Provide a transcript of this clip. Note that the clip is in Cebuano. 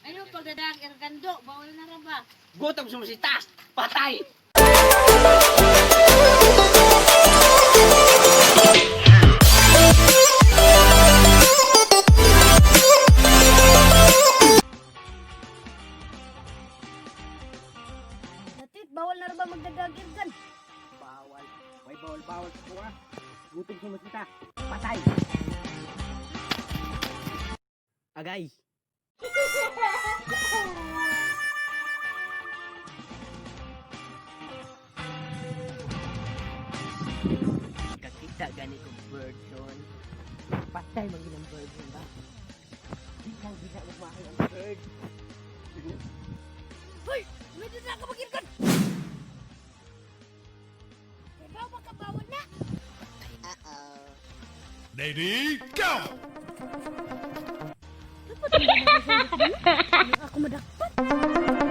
Ayun, pagdadag ergando, bawal na ra ba? Gutom sumusita. Patay. Latit, bawal na ra ba magdadag irgan? Bawal. May bawal-bawal sa kuha. Gutom sumusita. Patay. Agay. Kakita gani kong bird son. Patay man ginang bird son ba? Di kang di na umahay ang bird. Hoy, medyo na ka mag-irgan. Kay bawal ka bawal na. Lady, go! Ako madakpan.